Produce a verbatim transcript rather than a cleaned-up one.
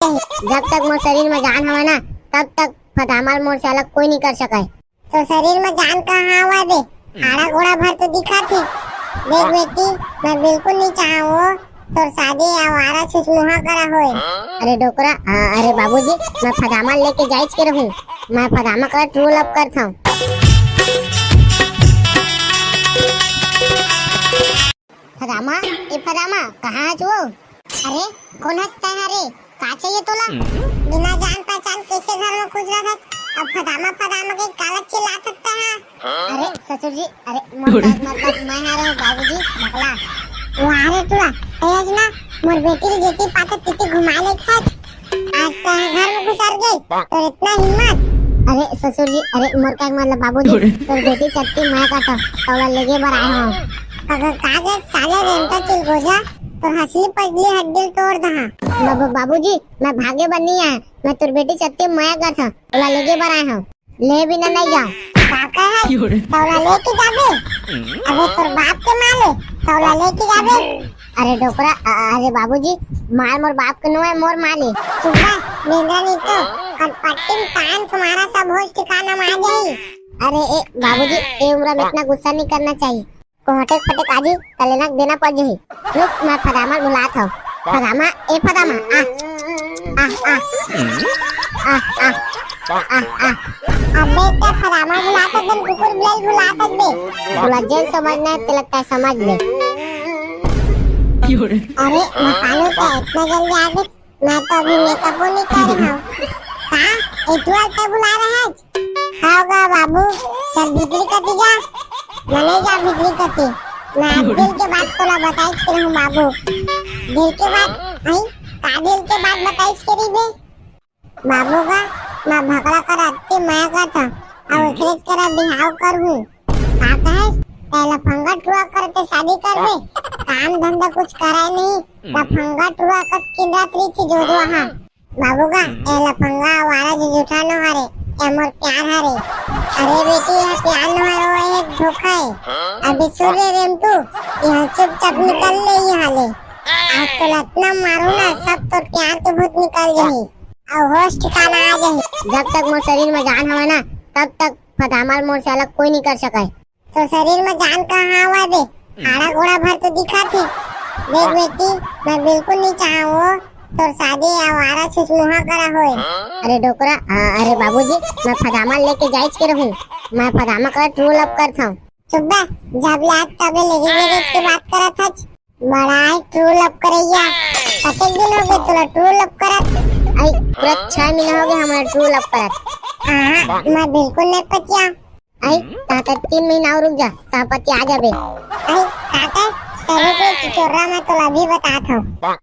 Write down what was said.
जब तक मोर शरीर में जान हवय ना, तब तक फदामा ल मोर से अलग कोई नहीं कर सकय। तोर शरीर में जान कहाँ हवय बे? हाड़ा गोड़ा भर तो दिखत हे। देख बेटी, मैं बिल्कुल नहीं चाहूँ तोर शादी आवारा छुछमुहा करा होए। अरे डोकरा, आ, अरे बाबूजी, मैं फदामा लेके जाइच के रहूं। मैं फदामा करा true love करथंव। फदामा, ए फदामा, कहाँ हस वो? अरे, कोन हस तैं रे? का चाहिए तोला? बिना जान पहचान कैसे घर में घुस रहा था? अब फदामा फदामा के काला चिल्लात हस तैं? अरे ससुर जी, अरे मोर बात मत कर, मैं आ रहा हूँ बाबूजी, बकला। वो आ रहे तोला, तेज ना, मोर बेटी के जेती पाता तिती घुमा ले खात। आज तैं घर में घुसर गई, तोर इतना हिम्मत? अरे ससुर जी, अरे मोर का मतलब बाबूजी, तोर बेटी सत्ती मैं का तो तौला लेगे बर आए हो। अगर कागज साले रेंटा चिलगोजा, तोर हसली पजली हड्डी तोड़ दहा। बाबू, बाबूजी, मैं भागे बर नहीं आया, मैं तोर बेटी सत्ती मैं का था तौला लेगे बर आए हो। ले बिना नहीं जाओ। का कहे? तौला लेके जाबे? अबे तोर बाप के माले, तौला लेके जाबे? अरे डोकरा, अ-, अरे बाबूजी, माल मोर बाप के नो है, मोर माले। चुप रह, बेंदरा नहीं तो, कनपट्टी में तान तुम्हारा सब होश ठिकाना में आ जाही। अरे ए बाबूजी, ए उम्र में इतना गुस्सा नहीं करना चाहिए। कोहटे फटे काजी, तलेना देना पड़ जाही। रुक, मैं फदामा बुलात हूँ। फदामा, ए फदामा, आ, आ, आ, आ, आ, आ, आ। अबे क्या फदामा बुलात हस, कुकुर बिलाई बुलात हस बे। बोला जेन समझना है, तिलक का समझ ले। अरे, मकानो क्या इतना जल्दी आ गए? मैं तो अभी मेकअप नहीं करे हूँ। का? ए, तू आके बुला रहे हैं? हाँ गा बाबू, चल भीतरी कती जा। मैं नहीं जा भीतरी कती। मैं आज दिल के बात तोला बताइस के रहूँ बाबू। दिल के बात? नहीं, का दिल के बात बताइस के रही बे? बाबू गा, मैं भकला करा अत्ती मया करत हूँ, अब एकरेज करा बिहाव करहूँ। का कहेस? पहला फंगा टुआ करते शादी करबे, काम धंधा कुछ कराए नहीं, लफंगा टुरा कस किंदात रही थी जोजवा हा। बाबू गा, ए लफंगा आवारा जी जूठा नो हरे, ए मोर प्यार हरे। अरे बेटी, यह प्यार नो हरे, वो एक धोखा है। अभी सूर्य रेम तू, यहाँ चुपचाप निकल ले यहाँ ले। आज तो लतना मारू ना, सब तोर प्यार के भूत निकल जाही। अउ होश ठिकाना आ जाही। जब तक मोर शरीर में जान हवे ना, तब तक फदामा ल मोर से अलग कोई नहीं कर सकय। तो शरीर में जान कहाँ हवय बे? हाड़ा गोड़ा भर तो दिखत हे। देख बेटी, मैं बिल्कुल नहीं चाहूँ तोर शादी आवारा छुछमुहा करा होए। अरे डोकरा, आ, अरे बाबूजी, मैं फदामा लेके जाइच के रहूँ। मैं फदामा करा true love करथंव। चुप बे, जब ले आज तबे लेके गेले के बात करत हच। बड़ा ही true love करैया। कतेक दिन हो गए तोला true love करत? आई, पूरा छह महीना हो गए हमारा true love करत। हाँ, मैं बिल्कुल नहीं पतिया। आई, ताता तीन महीना और रुक जा, ता पति आ जाबे। आई, ताता, तेरे को चिचोरा मैं तोला अभी बतात हूँ।